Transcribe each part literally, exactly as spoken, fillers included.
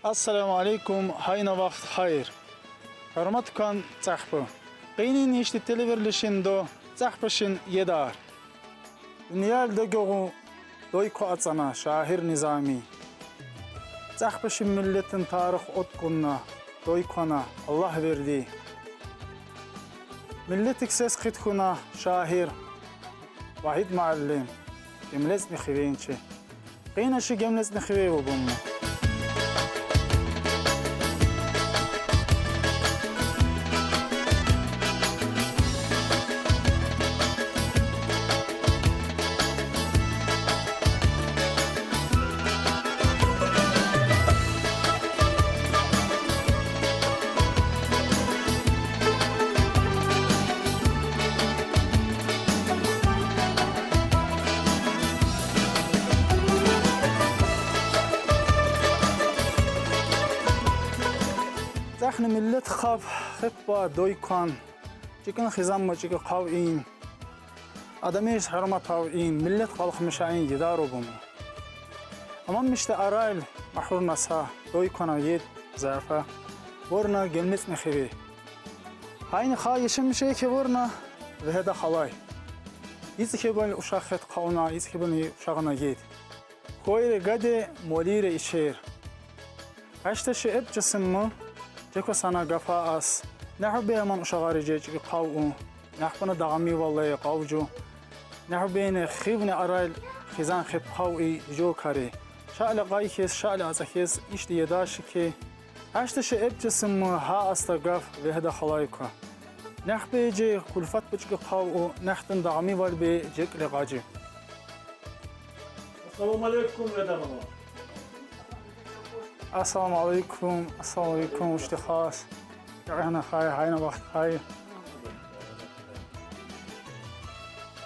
Ассаламу алейкум, гьайна вахт хайир. Гьюрметлу цӀехпа. Къенин ишди телевирлишин до, цӀехпашин едар. Дуьньялда гугъу дойку ацӀана шаир Низами. ЦӀехпашин миллетин тарих откъунна, дойкуна Аллагь верди. Миллетик сес хъиткъуна шаир Вагьид муаллим, гимлецни хивенчи. Къенин ши гимлецни хиве вубунма. ЦӀехни миллет хап, хеппа дойкун. ЧӀикӀин хизанма чӀикӀи къав ин. Адамиш гьюрмет ав ин, миллет къалхмиша ин, едар вубунма. Амма ишди арал магьурна са, дойкуна ед, зафа, вурна гимлецни хиве. Гьайна хва ишимиш хьи вурна Вегьеда халай. ИцӀи хьайбан ушагъ хет къавна, ицӀи хьайбан ушагъна ед. Хвейри гаде, молийри ичер. Гьажда ши эпчисинма, жеква сана гафа ас. Нагьу бе аман ушагъари жечӀи къав у. Нагьпуна дагъами валлай къав жу. Нагьу бейни хивни арал хизан хеп къав и жо кари. Шаъли къай хьиз, шаъли ацӀа хьиз, ишди еда шики. Гьажда ши эпчисинма гьа аста гаф Вегьеда халай ква. Нагь бе жи кулфат бучӀи къав у, нагьдин дагъами вал бе жекӀли къажи. Ассаламу алейкум, Вегьеда ханум. Ассаламу алейкум, ассаламу алейкум, ишди хас. Гьайна хай, гьайна вахт хай.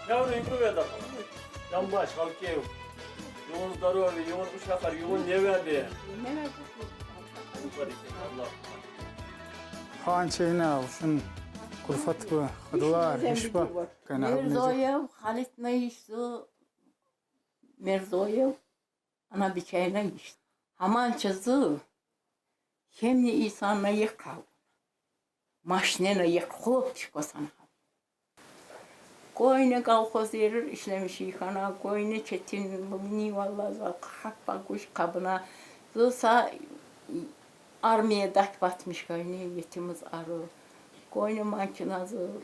Явру, Вегьеда ханум. Янбаш, халкев. Ювун здоровье, ювун ушакъар, ювун неведе. Аллагь. Ханчина, шун кулфат бу, худула, ишба. Мирзоев, Халитна ишзу, Мирзоев, ана бичайна иш. Гьаман чизу, хемни инсанна йикъав. Машнена йикъ хлоп чко санха. Койна колхоз ерир ишлемиш хьана, койна четин лугни валла за хаппа гуш къабна. Зу са армия дак батмиш хьайни, етимиз ару. Койна манкина зу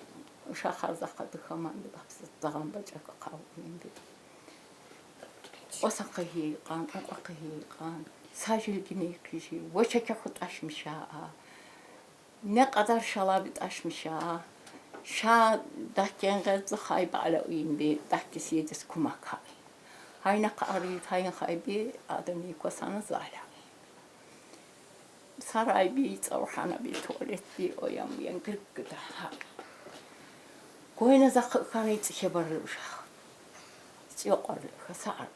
шагьар захъа дыхаман бапсыз дагъан бачӀа къав инди. О са къигьи къан, о къигьи къан. Са жил гине къижи. Воча ке хутӀашмиша а. Не къадар шала битӀашмиша. Ша даккенгъезди хай бала уьмби, даккис едис кумак хай. Гьайна къарид, гьайна хай би, адами косана зала. Сарай би, цавхана би, туалет би, оям ян гиргида ха. Койна захъ хана цӀихебарли ушагъ. ЦӀикъварли ха сагъ.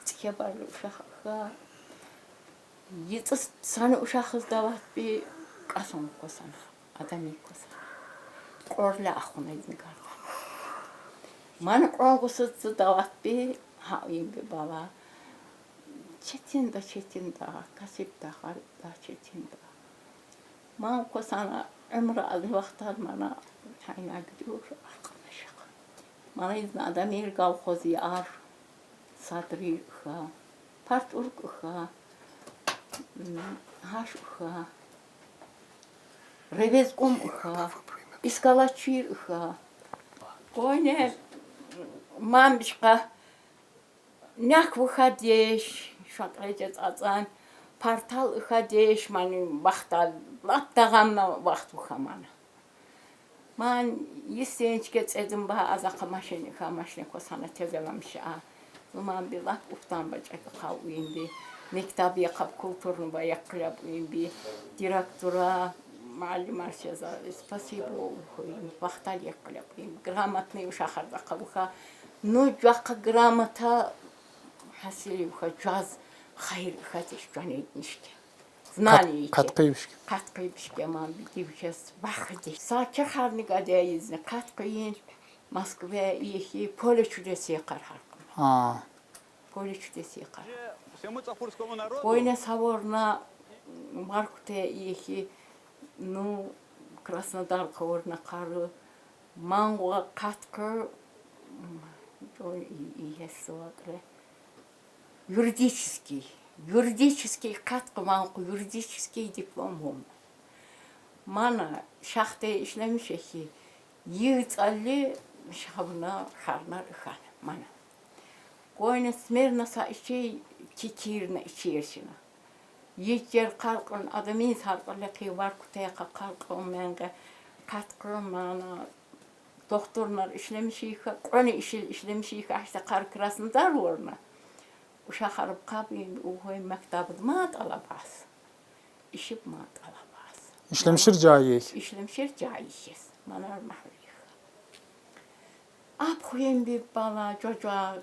ЦӀихебарли ушагъ ха. ЙицӀис сана ушагъиз дават би, кьасун косана, адами косана. Кьорла ахуна изни гаргъа. Ман кьон гъусуз дават би, гьа уьмби бала. Четин да, четин да, касиб да, гъариб да, четин да. Ман косана уьмуьр али вахтар мана гьайна гидур ахкъана шакъ. Мана изни адамир колхоз яр. Садри ха, Партур ха, м, Гьаш ха, Ревезкъум ха, Искалачир ха. Койне мамишка нек вуха деш, шакьрече цӀацӀан, партал ха деш, мани вахтал, лап дагъамна вахт вуха мана. Ман йис енчке цӀедин ба, азакъа машин ха, машин косана тезеламиша. Зуман би лап уфтан бачӀа къав уьмби. Мектаб яхъаб, культурный ба, яхъ хъилеб уьмби. Директора, муаллимар сеза, спасибо хуьн, вахтал яхъ хъилеб уьмби. Грамотный ушагъар дахъал уха. Ну жвакъа грамота гьасили уха, жваз хайир хатиш жванеднишке. Знание къат-, къаткъивишке. Къаткъивишке ман би дившес вахди. Са кехарни гадяй изни къаткъивин, Москве ихьи, поле чудес яхъар гьаркъума. А. Поле чудес яхъар. Койне са ворна, Воркуте ихи, ну, Краснодар къавурна къару, мангъугъа къаткъу, м, о, и-, иеси вакъре. Юридический, юридический къаткъу, мангъу юридический диплом умна. Мана шахте ишлемиш эхи, йи цӏалли шабна харнар ихана. Мана. Койне смирно са ичи тикирна ичершина. Йичер къаркъун, адамин саркъулле къи Воркутехъа къаркъун менге къаткъун мана. Дохтурнар ишлемиш иха, къони ишил ишлемиш иха, ахта къар Краснодар ворна. Ушахар къабин, угъуй мектаб ма тӏалабас. Ишиб ма тӏалабас. Ишлемишир жайих. Ишлемишир жайихес. Манар махрих. Ап хуен би бала, жожа,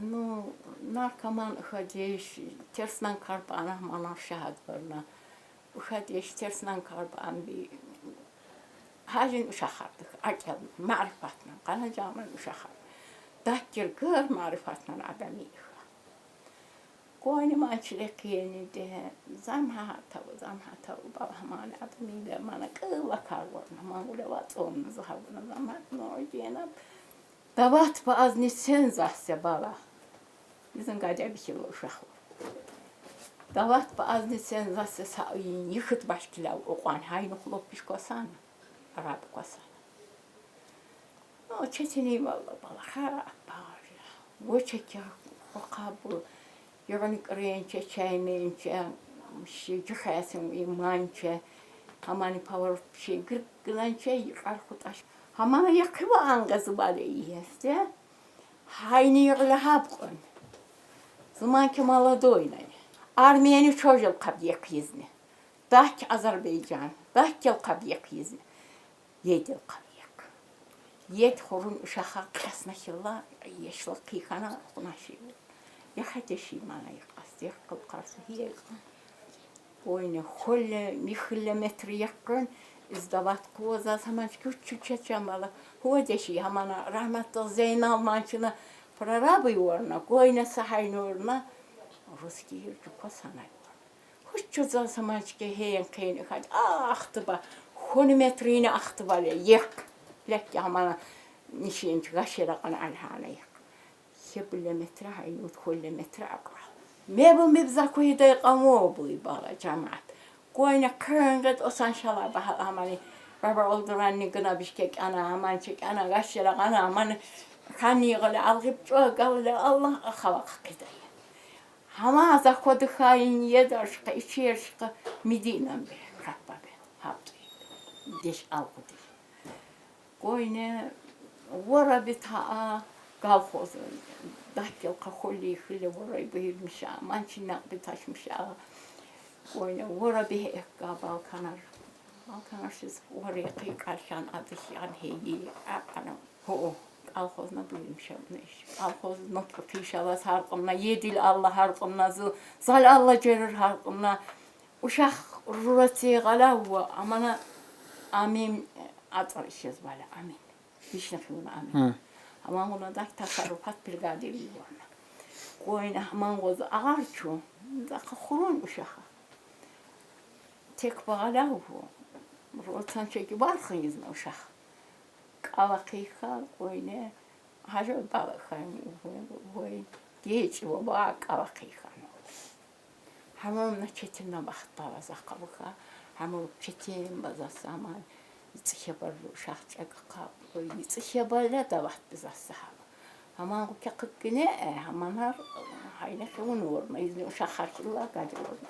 ну, наркоман хадеш, терснан карбана манар шагьат барна. Хадеш терснан карбан би. Гьажин ушахардых, акел, марифатна, къана жаман ушахар. Даккир гыр марифатнан адамих. Койни манчиле къиени де, замгьа таву, замгьа таву, бала гьамани адамин де мана кӏыла кар ворна, мангуле вацӏонна загьавна замгьа, ну, дена. Дават ба азни сен засе бала. Бизин гадя бихил ушаху. Дават ба азни сен засе са ин йихит башкилав укъван гьайну хлопиш квасана, араб квасана. Ну, четини валла бала, харап бажа. Вочекя къокъабу, югъни къренче, чайменче, ши жихасин иманче, гьамани павар ши гиргиланче, йикъар хуташ. Гьамана яхъива ангаз бали иесте. Гьайни йигъла гьабкъун. Зуманки молодойнай. Армияни чожел къаб яхъизни. Дахк Азербайжан, дахк ял къаб яхъизни. Ед ял къаб яхъ. Ед хурун ушаха къясна хилла, яшла къихана хунаши. Яхъ теши мана яхъас, яхъ къылкъарса яхъ. Ойне холле, михилле метр яхъын, издават къуваза саманчки учу чачамала. Ху деши гьамана рагьматлы Зейнал манчина прорабы ворна, гойна сагьайнурна, русский ирчу косанай ворна. Хуччу за саманчки гьен къен ихад, ахтыба, хун метрини ахтыба ле, яхъ. Лек гьамана нишенч гашера къан алгьана яхъ. Хебулле метра гьайнут, холле метра акьван. Мебу меб закуй дай къамо буй бала жамаат. Гойна къырынгъет осан шала багьа амани. Баба олдуранни гына бишке кӏана, аман чекӏана, гашера къана, аман хани гъале алгъиб чӏо, гъале Аллагь ахава къидай. Гьама закодухайин едаршкъа, ичершкъа Мединан бе, Рабба бе, гьаб деш алгъуди. Гойне вораби таа колхоз, дахкел къахулли хиле вораби гьирмиша, манчи накъби ташмиша. Гойне вораби экка балканар. Балканар шиз вори къикъаршан адышан гьейи акъана. Хо, колхозна буйрмиша неш. Колхоз нотр пишала саркъымна, едил Аллагь гьаркъымна, зу, зал Аллагь жерир гьаркъымна. Ушах рурати гъалав ва амана амин ацар ишез бала амин. Вишна хивна амин. Гьы. Аман гъуна дак тасарруфат бригадир ворна. Гойна аман гъоз агъарчу, дахъа хурун ушаха. Тек багъалав ва. Ротан чеки бархын изна ушах. Кӏава къиха, гойне, гьажо бала хам, гой, гечи ва ба кӏава къиха. Гьамамна четинна бахт бала захъа буха, гьамам четин база саман, йицӏи хебалли ушах чӏагъа къаб, йицӏи хебалли дават биза сагьаба. Гьаман гъуке къыккине, э, гьаманар, гьайна хивун ворна, изни ушах хашилла гади ворна.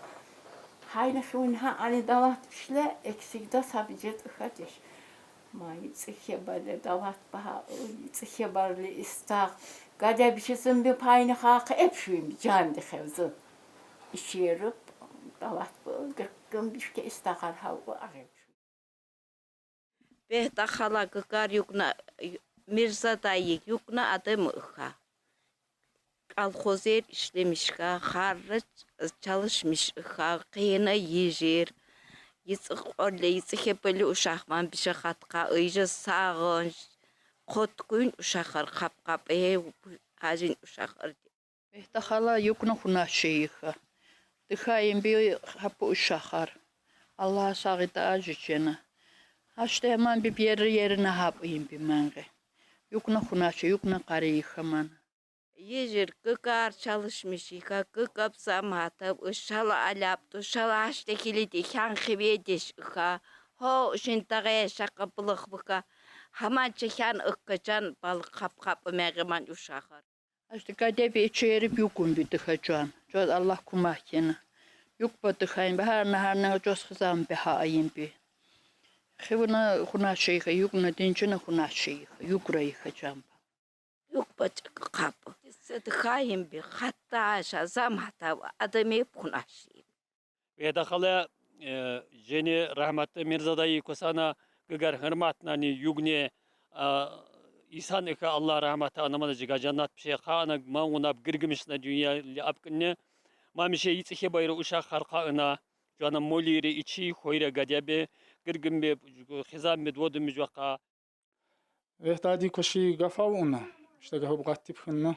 Гьайна хивун гьа ани дават бишле, эксигда саби жет ихадеш. Ма йицӏи хебалли дават багьа, йицӏи хебалли истагъ. Гадя бишизин би пайни хакъ эпшуйми жан дихевзу. Ишериб, дават бу, гыркъын бишке истагъар гьав агъеб. Бегьда хала гыгар югна, Мирза дайи югна адам иха. Колхозер ишлемишга, харра чалышмиш иха, къена ежер. Йицӏи къолле, йицӏи хебалли ушахман биша хатха, ыйжа сагъынч, къоткъуьн ушахар къап-къап, э, гьажин ушахар. Вегьда хала юкна хуьнаши йиха. Дихьа им би гьапу ушахар. Аллагь сагъида ажичена. Гьаште гьаман би бери ерина гьапу им би мангъи. Юкна хуьнаши, юкна къари йиха ман. Йижир кыкар чалышмиш йиха, кыкап заматав, ышала алапду, шала гьаште хилиди хьан хиведиш йиха. Гьо, шин тагъе шакъа булах бука. Гьаман чи хьан ыккачан балкъ хап-хап мегъиман ушахар. Гьаште гадеби ичи ериб юкун би дихьа чан. Чаз Аллагь кумак кена. Юкба дихьа им би, гьарна-гьарна чаз хизан би гьа им би. Хивна хуьнаши йиха, юкна динчина хуьнаши йиха, юкра йиха чан ба. Юкба чӀик хапу. Се дихьа им би, хатта аша заматав, адами хуьнаши. Вегьда хала, э, жени рагьматли Мирзадаи косана гигар гьирматнани югни, а, исан йиха, Аллагь рагьмата ана мана жига жаннат пише хана ман унаб гиргимишна дуьньяли абкинни. Мамише йицӀихье байра ушахар хъа ина, жана молири ичи хойра гадяби, гиргимби, хизанби, дводумби жвака. Вегьдади кваши гаф авуна, ишта гаф гъаттиб хьунна.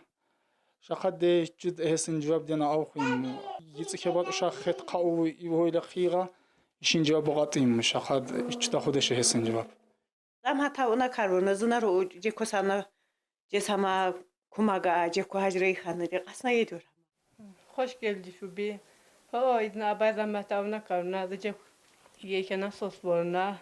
Шакъадди чуд гьесин жаваб дена авхуйин. ЙицӀихье бат ушах хет хъа ув ивойла хъийгъа, ишин жаваб гъаттим, шакъад ичта худеш гьесин жаваб. Замата уна карвуна, зунар у жекосана, жесама кумага, жеку гьажрей хана де къасна едур. Хош гелди шуби. Гьо, идна абай замата уна карвуна, зиже йекена сос ворна.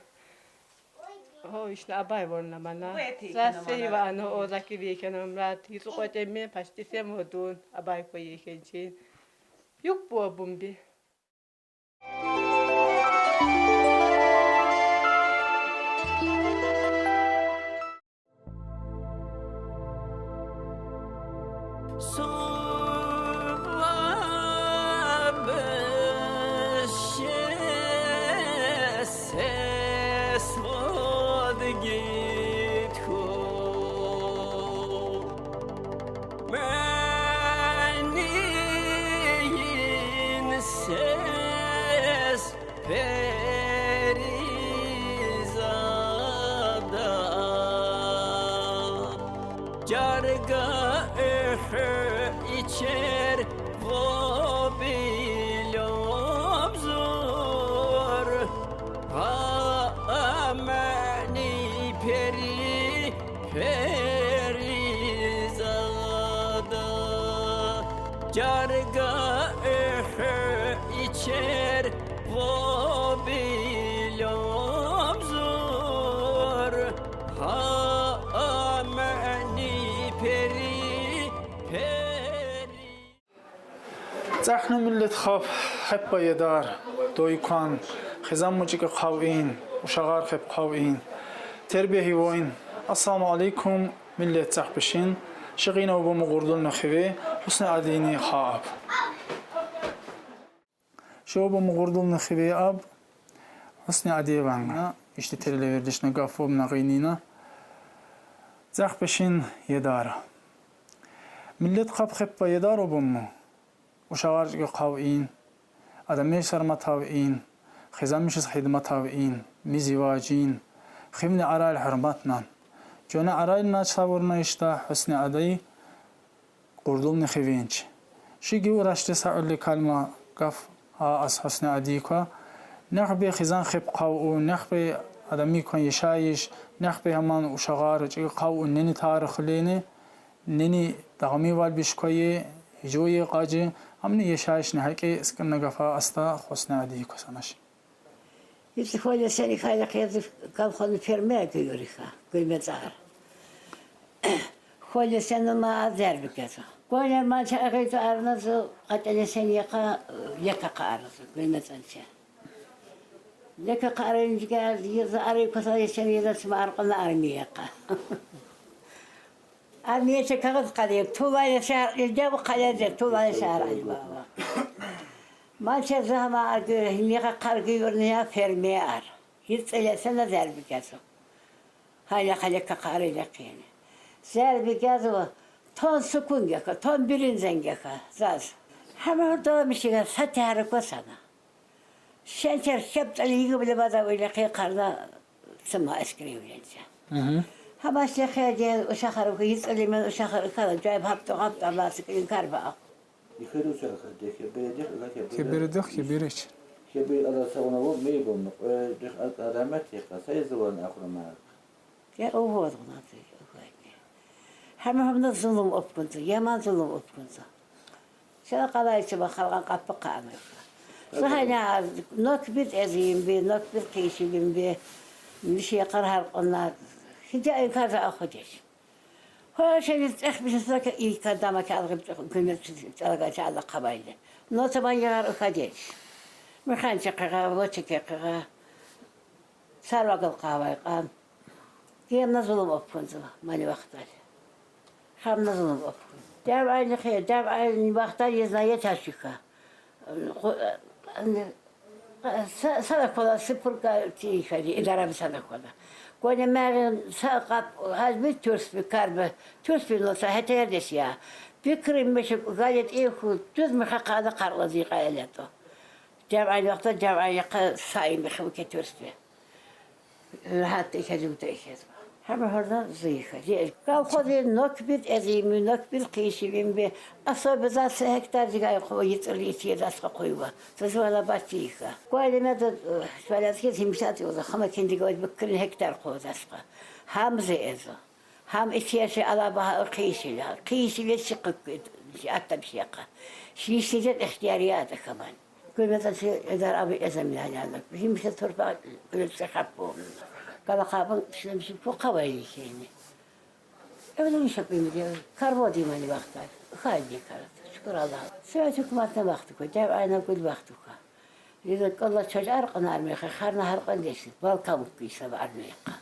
Гьо, ишна абай ворна мана. Зас сей вана, о заки йекена мрат. Йицу къотеми пашти сем водун, абай ква йекенчин. Юк бу бумби. Перизада, чарга уьхуь ичер, вобилобзур, гьа амани пери, Перизада, чарга уьхуь ичер, вобилобзур, гьа амани пери, пери. ЦӀехну миллет хап, хеппа едар, дойкан, хизан мучӀики хъавин, ушагъар хеп хъавин, тербия гьивойин. Ассаламу алейкум, миллет цӀехбишин. Ши гъина уба мугъурдулну хиве, Гьусни Адини хапӀ. Ши уба мугъурдулну хиве аб, Гьусни Адиеван. Ишди териле вердишна гаф ваб на гъинина. ЦӀехбишин едар. Миллет хап, хеппа едар уба му. Ушагъар чӀики хъавин, адамир сармат авин, хизанмишиз хидмат авин, миз иважин, хивни арал гьурматнан. Чуна арал нач тавурна ишта Гьусни Ади къурдулни хивинч. Ши гьи урашди саулли калма гаф гьа ас Гьусни Ади ква. Нехъби хизан хеп хъаву, нехъби адамир кван яшайиш, нехъби гьаман ушагъар чӀики хъаву нени тарихлини, нени дагъмивал биш квайи, жуйи къажи, амни яшайишни гьакӀи скӀинна гафа аста Гьусни Ади квасанаш. Ици хвале сени хайла хъязи калхону ферме гуюриха, гуймецар. Хвале сени ма азер бикеза. Коне ма чагъи арназу, къатӀеле сени яха, лека къарзу, гуймецанча. Лека къаринчиге аз йиза ари кваса яшен йиза чма аркъана армияка. Армия чакагъыз къале, тувлайна шагьар, илдя бу къале де, тувлайна шагьар али бава. Манча захма аргы, лека къаргы юрния ферме ар. Йицелесена зербигезу. Гьайла хале какъари лекъини. Зербигезу, тон сукун гека, тон бирин зенгека, заз. Гьама гьурдала мишига сатяра квасана. Шенчер хептӀали йигибли бада вилехъи къарда цума эскери виленча. Мгм. Къабас яхъяди, ушахар ука, йицӀали ман ушахар ука, жайб гьабтӀа-гьабтӀа Аллагьсик инкар баахъ. Ихир ушахар, дехе бередих, дехе бередих. Хебередих, хебереч. Хебери Аллагь савуна ву мейбумну, э, дих ат-, аламат яха, сайзаван ахрумар. Я увод гъунати, увод. Гьама гьамна зулум опкунза, яман зулум опкунза. Шала къалайчи ва халкьан къаппа къанука. Зу гьана нокбит эзимби, нокбит къийшилимби, миши къаргьар къунна. Хиджа инкар за ахудеш. Хо шери цӀех биши сака и кадама ка алгъиб цӀех гумет цӀалага ча Аллагь къабайле. Нота бан ярар ука деш. Миханчи къигъа, вочи ке къигъа. Сарвагал къавай къан. Гьамна зулум опкунза мани вахтар. Гьамна зулум опкун. Дявайни хе, дявайни вахтар езна еташика. Са-, садаквала сыпурка тихари, идараби садаквала. Гвани мягъин са къап, гьазби тюрсби, карби, тюрсби носа гьетер дес я. Бикри мишик галет иху, дуьз миха къада къаркъла зикъа элето. Дявайни вахтар, дявайни яха саи михи уке тюрсби. Рагьат экезив да экезва. Гьама гьарда зайифа. Колхози нокбит эзими, нокбит къийшивимби. Особо за се гектар жигай къо йицӀили ити дасха къуйва. Зазва ла бати иха. Гвайли меда, э, свалязки зимсат юза. Хама киндига вад бикрин гектар къо дасха. Гьамзи эзо. Гьам итияши ала багьа къийшила. Къийшила ши къыкъ, ши аттаб ши яха. Ши ши жат ихтиярият ахаман. Гумета чи эдар аби эзем яна. Гьим ше торпа гулет се хаппу. Кала хабан ши миши пу къавайли шени. Эвлен шапим де. Карво димани вахтар. Хайди карат. Шукур Аллагь. Совет гьукуматна вахту ку. Дявайна гул вахту ка. Лиза къалла чача аркьан армияха, харна гьаркьан деши, Балкан киса армияха.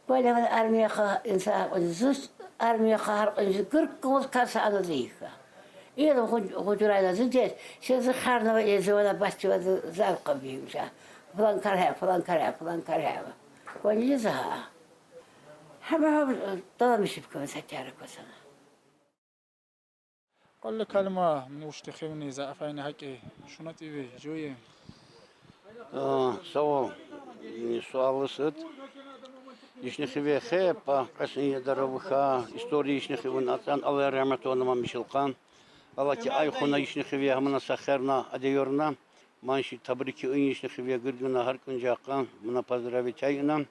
Балкан армияха, инса аркьан, зу армияха гьаркьан, зу гуркъ къумуз карса ана зайифа. Ира гъуж-, гъужурайла зу деш, ше зу харнава, э, зу вана баччи ва зу залкъа бимша. Флан каргьа, флан каргьа, флан каргьа ва. Вани лиза гьа. Гьама гьам, э, даламишиб кумса тяра квасана. Къалле калима, муна вуч дехивни, зафайни гьакӀи, шунат иви, жуйи. А, савал. М, суал сад. Йишни хиве хепа, къесин ядаравуха, история йишни хивун ацӀан, Аллагь рагьмат авуна ман мишилкъан. Аллагь ки айхуна йишни хиве гьамана сахерна, адеюрна. Ман ши табрики ун йишни хиве гиргина гьар кӀунжахъан, муна поздравить айна.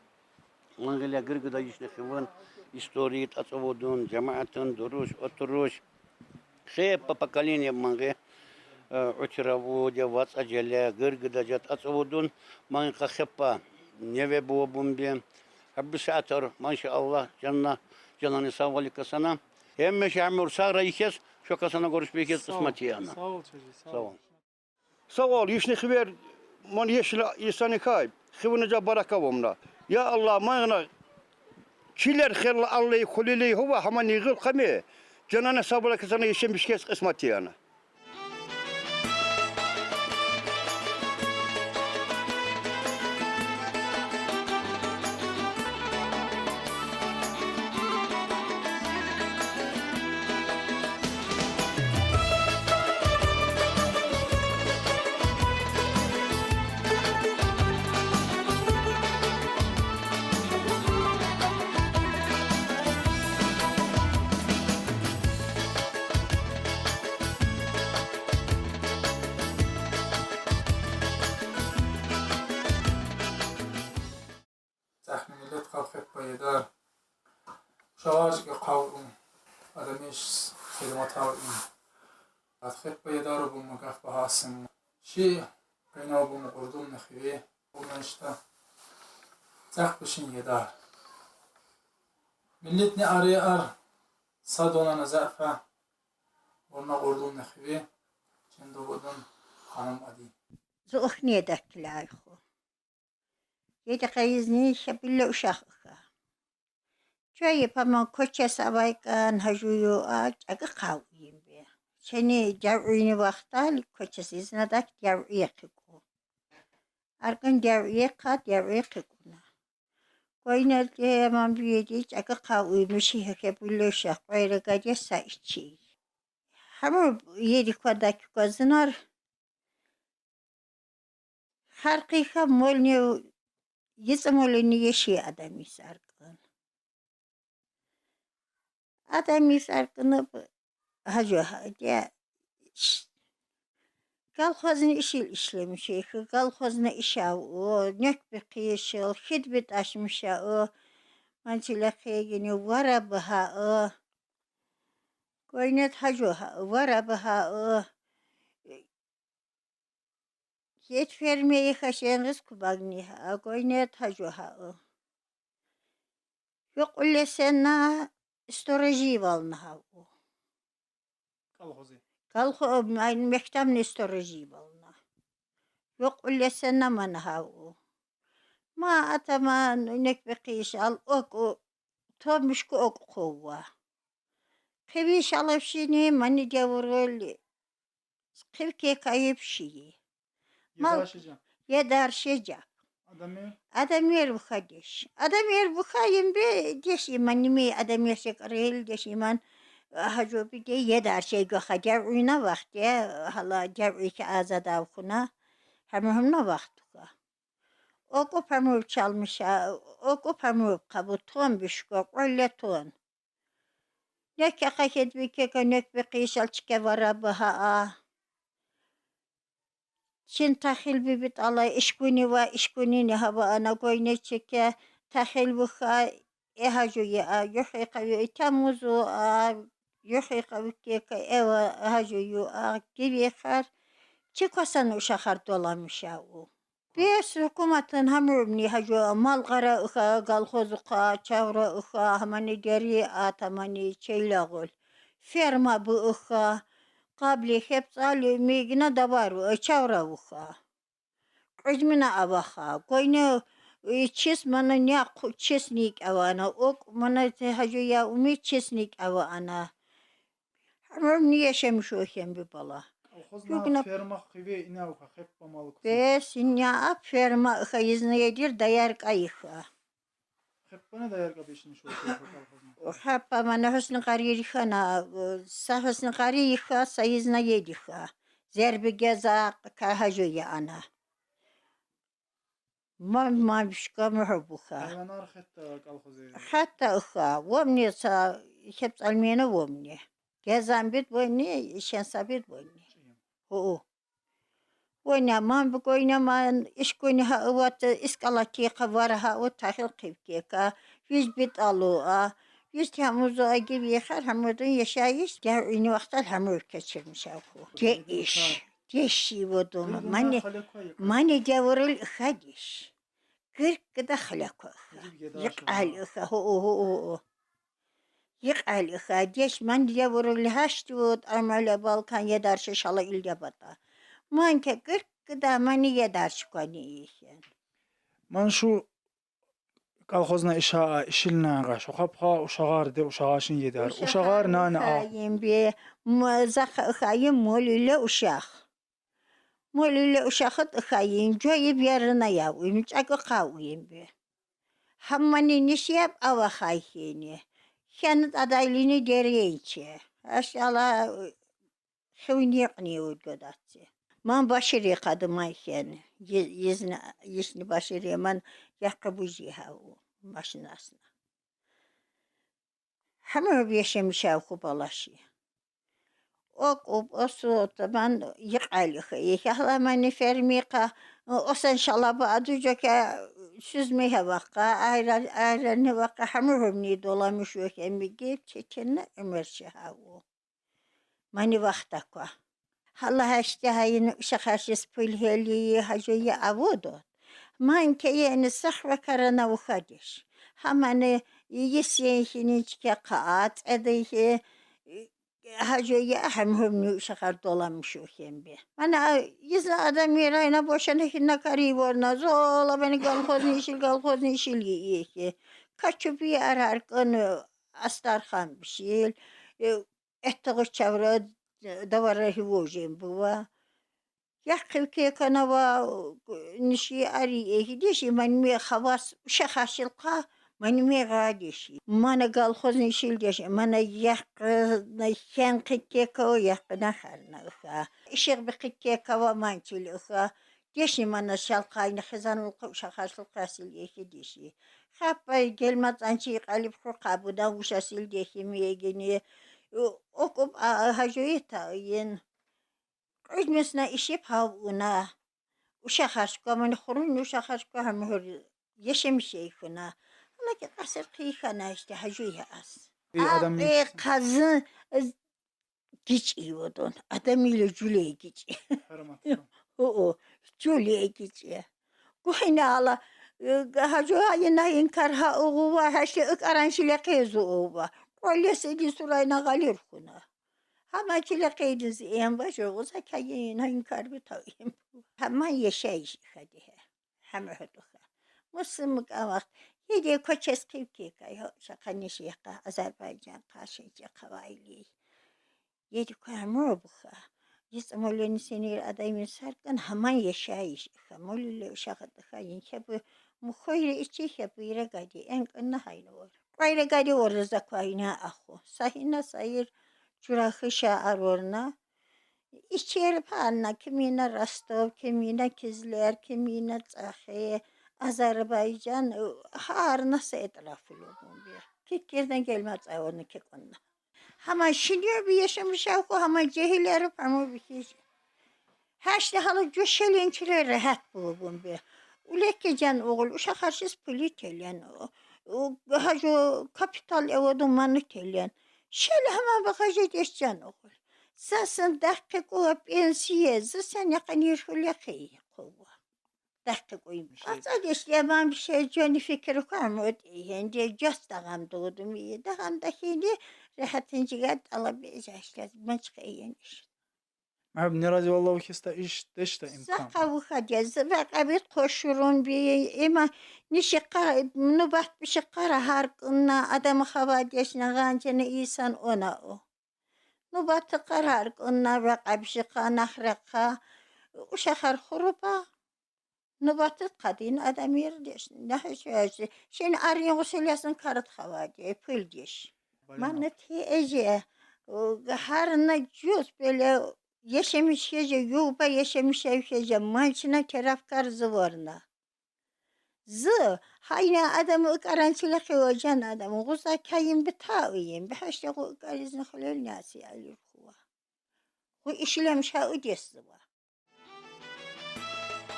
Ман гъиле гиргида йишни хивун история тӀацӀавудун, жамаатун дуруш, отуруш. Хепа поколение ман гъи, э, утиравуд я вацӀа желе, гиргида жа тӀацӀавудун, ман гъи хепа неве бубун бе. Гьабби сатар, машааллагь, жанна, жанани савгъали касана. Гьамиша гьамур сагъра ихьес, шо касана гуруш бихьес къисмат яна. Савул, чази, савул. Савул. Савул, йишни хивер, ман ешла инсани кай, хивуна жа барака вамна. Я Аллагь, ман гъана чилер херла Аллагь хулили гьува гьамани гъил къами, жанана сабура касана ешемишкес къисмат яна. Цахни миллет халкь хеппа ядар. Шаважги къавум адамиш хидмат авим. Ат хеппа ядар бу магаф багьасим. Ши къайнав бу мукъурдум нехиви. Бу меншта цахпишин ядар. Миллетни ари ар садона назафа. Вона къурдум нехиви. Ченду будун ханум ади. Зу ухни дакилайху. Еди къайизни шабилла ушах уха. Чойи паман кочес авайкан гьажую а чӀаги къав уйин бе. Чени жавъуйни вахтали кочес изнадак жавъуй хикӀу. Аркьин жавъуй хъа, жавъуй хикӀуна. Гойнел де ман биеди чӀаги къав уй миши хехебуллу шах къвайра гаде са ичи. Гьама ери квада куказынар. Харкъиха молнев йицӀа молени еши адамис аркьан. Adamı sarkınıp, hacı, ya, ş-, kolhoznı işil işlemiş, kolhoznı işav o, nökbe kıyışıl, hidbit aşmışa o, mançile kıygını vara bıha o, koynet hacı ha, vara bıha o, yet fermeyi haşen rızku bagni ha, koynet hacı ha o. Yok öyle sen na istoraji valna ha o. Kolhozi. Kalho, aynı mektamni istoraji valna. Yok öyle sen na mana ha o. Ma atama nökbe kıyışal ok o. Tomuşku ok kova. Kıvış alıp şini mani gavurul. Kıvke kayıp şiyi. Mal- Yedaşıca. Yedarşıca. Adamı Adamı er buha deş. Adamı er buha yim be deş imanimi adamı er şekrel deş iman. Hacı bir de yedar şey göha dev uyna vakti. Hala dev iki azada okuna. Hem hem na vakti ka. Okup hem çalmış ha. Okup hem kabu ton bişko. Öyle ton. Ne kaka hed bir kaka nökbe kıyışal çike vara bıha a. Çin tahil bibit ala işkuni va işkuni ne hava ana goyne çeke tahil buha e hacı ya a yuhi kavi tamuzu a yuhi kavi keka eva hacı yu a gibi kar çikosan uşakar dolamış a u. Bes hukumatın hamurumni hacı malgara ıha, kolhoz ıha, çavra ıha, hamani deri at, hamani çeylagul. Ferma bu ıha, qabli hep tsali migna davaru, çavra ıha. Qızmina avaha, koyne çis mana ne çisnik avana, ok mana te hacı ya umi çisnik avana. Hamurumni yaşamış o hem bir bala. Kolhozna Yok, ne- ferma kıve ina uka hep pamalık. Bes inya ap ferma ıha izna yedir dayar kayıha. Hep bana dayar kabeşini şu kolhozna. O hep bana hüsnü kariyeri hana, sa hüsnü kariyiha, sa izna yediha. Zerbi geza kahacı ya ana. Ma ma bişka muhubuha. Hayvanar hatta kolhoze. Hatta ıha, vomni sa hep almene vomni. Gezan bit vomni, şensa bit vomni. Hu. Oynaman bu oynaman iş günü ha ıvat iskalaki ka var ha o tahil kivkeka. Yüz bit alu a. Yüz Temmuz a gibi her hamudun yaşayış. Ya ünü vaktal hamur geçirmiş ha bu. Değiş. Değişi bu durum. Mani, mani gavurul hadiş. Kırk kıda halaka. Yık al ıha, ho, ho, ho, ho. Yık al ıha, deş man diye vurul haştut, amale Balkan yedar şişala ilde bata. Man ke kırk kıda mani yedar şukani ihen. Man şu kolhozna işa, işilna ga, şu kapha uşağar de uşağaşın yedar. Uşağar nane a. Hayim bi, zaka hayim mol ile uşak. Mol ile uşakıt hayim, coyip yarına ya, uyum çakı ka uyum bi. Hammani nişi yap ava hayhini. Kenit adaylini dereyince. Aşala hevni yıkni uygodatsi. Man başiri kadı mayhen. Yüzne, yüzne başiri man yakı buji ha u maşinasına. Hamı bir yaşamış ha u kubalaşi. Ok, op, osu, taban yık alih. Yahla mani fermika, osan şalaba aduca ke süzme havaka, ayran, ayran havaka, hamur hümni dolamış yok hem bir gel çeçenle ömer şahavu. Mani vakta kwa. Hala işte hayın uşak haşis pülheli hacıyı avudu. Man ke yeni sahva karana uhadiş. Hamani yis yenhini çike kaat edihi. Hacı ya hem hümnü şakar dolamış o hem bir. Mana yüzü adam yerayna boşana hinna kari vorna zola beni kolhoz nişil kolhoz nişil yiyeki. Kaçıp bir arar konu astarhan bir şey. Ettiği çevre davara hivojem buva. Yakıv ke kanava nişi ari ehi deşi man mi havas uşak haşil ka man mi ga deşi. Mana kolhoz nişil deşi. Mana yakına hen kıkkeka o yakına harna ha. Işık bir kıkkeka va mançil ha. Deşi mana şalkayını hızanlık uşak haşil kasil ehi deşi. каппай гелмацӀанчи къалиб хьухъа, будан вуша силдехи мегени. Окъуб а гьажуе таин. Кьуьзмисна ишиб гьав уна. Уша харшква, мани хурун уша харшква, гьамгьур яшамиш ей хьуна. Гьанаки къасир хъийи хьана ишди гьажуе ас. Э, адам Акьи хъазин, э, гичӀи вадун. Адамила жули гичӀи. Гьуо, жули гичӀи. Гуьгьуьнала, э, гьажуа ина инкар гьа угъува, гьашли икӀаран шила къезу угъува. Кьвалли седи сурайна гъалир хьуна. Гьама чила къейдиз иен бажугъуз, гьакӀ ина инкар битав им. Гьама яшайиш ихьадигье. Гьама гьудуха. Муслим мукӀан вахт. Еде квачес хъивки кай, гьо, шахъани шихъа, Азербайжан, къаши, чахъавайли. Еде квай гьама буха. Ис молени сенир адайми саркан гьаман яшайиш иха. Молили ушагъатӀа хьайин хьебу, мухойри ичи хьебу, ирагади, энкӀанна гьайнавар. Кьвайрагади варза квайна аху. Сагьина сайир чурахиша арварна. Ичер панна, кимина Ростов, кимина Кизляр, кимина ЦӀахи, Азербайжан, гьарна са этраф лугьун бир. Кикирдан гелмацӀай варна кикӀунна. Гьама шинеби яшамиш авху, гьама жегьилеруб, гьама бихьи. Гьашди гьала жу шелин чилер регьят бугъун бе. Улеке жан угъул, уша харшиз пули телен. Гьажу капитал эваду мани телен. Шел гьама багъажидеш жан угъул. Са сан дахъи кӀула пенсия, за сен якъанир хьули хъи хъува. Дахъи кӀуйми. АцӀадеш лебан бишей жани фикир хьамуд, гьенде жас дагъам дудуми, дагъам дахини, регьятин жигад тӀалаби жашлаз, мачкъи ениш. Маб не рази валлаху хиста иш дешта имкан. Сахъа вухадя, векъабит къошурун би, има нишикъа нубат бишикъара гьаркӀунна, адам хавадешна гъанжана исан она у. Нубат къарар кӀунна, векъаб шихъа, нахрехъа, ушахар хуруба. Нубат къадин адамир деш, нахӀи шуяжи. Шин арин гъусилесин карат хавади, пулдиш. Мана ти эже, гьарна жуз беле яшамиш хеже, юба яшамиш хеже, манчна терафкар зуварна. Зу, гьайна адам икӀаран чилихъи ваджан адам, гъуза кайин битауин, бихӀяшли гъу икӀаризни хулел няси алирхуа. Гъу ишлем шаудес зува.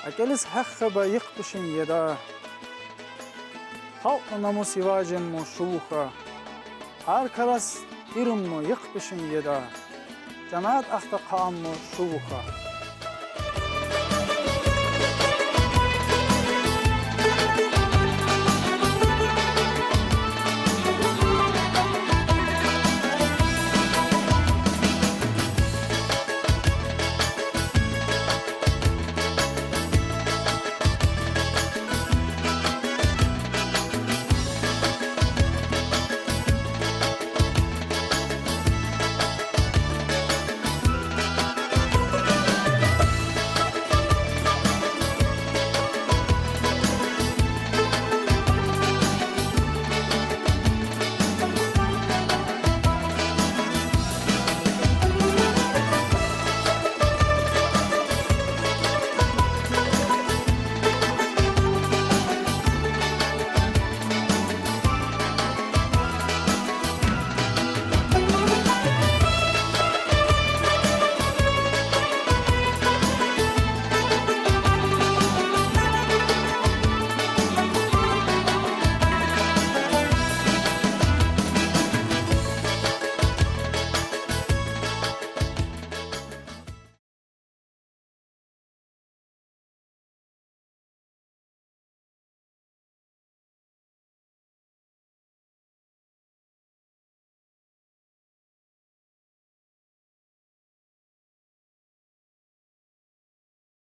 АкӀелис хӀеххаба йикъ пишин еда. Халкьна намус иважимму шувуха. Гьар карас ирумму йикъ пишин еда. Жамаат ахта хъаамму шувуха.